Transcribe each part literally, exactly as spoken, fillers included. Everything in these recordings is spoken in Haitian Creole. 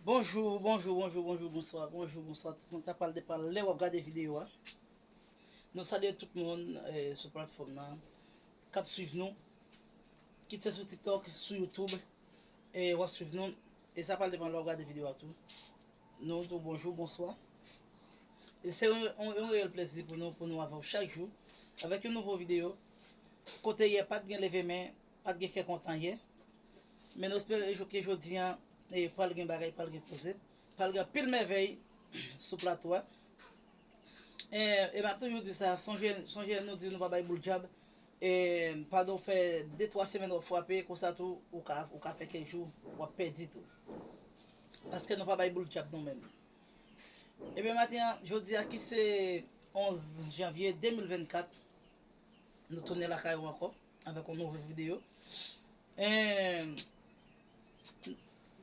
Bonjou, bonjou, bonjou, bonjou, bonswa, bonjou, bonswa. Tout moun, sa pral depann lè w ap gade videyo a. Nou salye tout moun eh, sou platfòm nan k ap swiv nou, kit se sou TikTok, sou YouTube, e w ap swiv nou. E sa pral depann lè w ap gade videyo a tou. Nou di w bonjou, bonswa. E se yon, yon, yon reyèl plezi pou nou, pou nou avè w chak jou avèk yon nouvo videyo. Kote yè pa t gen leve men, pa t gen kè kontan yè. Men nou espere ke jodi a eh, pral gen bagay, pral gen koze, pral gen anpil mèvèy sou plato a. E, e m ap toujou di sa, sonje, sonje nou di nou pa bay boul dyab. E pandan w fè de twa semèn w ap frape, konsa tou ou ka, ou ka fè kèk jou w ap pèdi tou. Paske nou pa bay boul dyab nou menm. Ebyen maten an, jodi a ki se onz janvye de mil vennkat, nou tounen lakay ou ankò avèk yon nouvo videyo. E,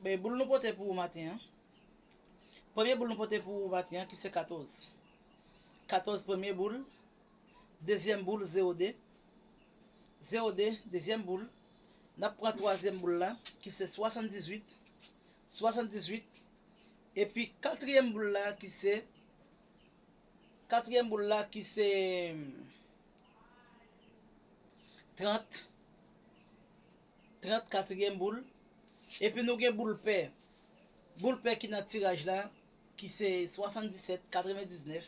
men boul nou pote pou ou maten an. Premye boul nou pote pou ou maten an ki se katòz. Katòz premye boul. Dezyèm boul zewo de. Zewo de, dezyèm boul. N ap pran twazyèm boul la ki se swasanndizuit. Swasanndizuit. Epi katriyèm boul la ki se katriyèm boul la ki se trant. Trant katriyèm boul. Epi nou gen boul pè. Boul pè ki nan tiraj la ki se swasanndisèt katrevendiznèf.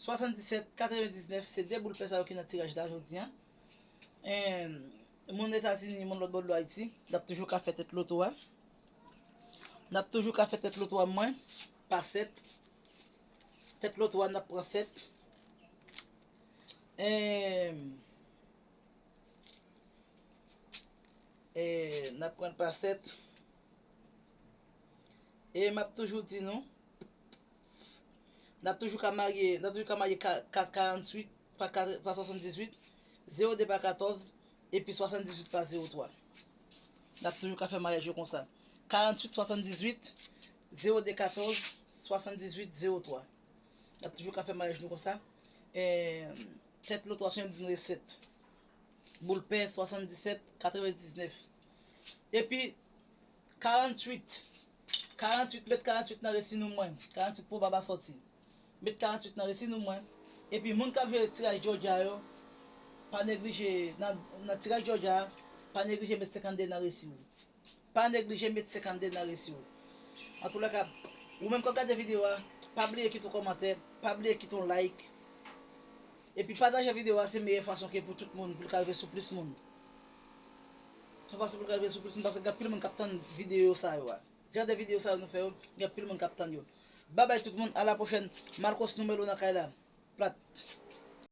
Swasanndisèt katrevendiznèf se de boul pè sa yo ki nan tiraj la jodi a. Moun Etazini, moun lòt bò dlo Ayiti, n ap toujou ka fè tèt loto a. N ap toujou ka fè tèt loto a mwen pa sèt. Tèt loto a n ap pran sèt. E n ap pran pa sèt. E m ap toujou di nou, n ap toujou ka marye, n ap toujou ka marye ka- ka- karanntuit pa kat- pa swasanndizuit, zewo de pa katòz, epi swasanndizuit pa zewo twa. N ap toujou ka fè maryaj yo konsa. Karanntuit swasanndizuit, zewo de katòz, swasanndizuit zewo twa. N ap toujou ka fè maryaj nou konsa. E, tèt loto a se yon resèt. Boul pè swasanndiset katrevendiznèf. Epi karanntuit. Karanntuit, met karanntuit nan resi nou mwen. Karanntuit pwobab a sòti. Met karanntuit nan resi nou mwen. Epi moun k ap jwe tiraj Georgia yo, pa neglije nan, nan tiraj Georgia, pa neglije met senkannde nan resi w. Pa neglije met senkannde nan resi w. Antoulèka, ou menm k ap gade videyo a, pa bliye kite yon kòmantè, pa bliye kite yon like. Epi pataje videyo a, se meyè fason ke pou tout moun, pou l ka rive sou plis moun. Se yon fason pou l ka rive sou plis moun, paske gen anpil moun k ap tann videyo sa yo a. Jan de videyo sa yo nou fè yo, gen anpil moun k ap tann yo. Babay tout moun, a la pwochèn. Marcos Numelo nan kay la. Plat.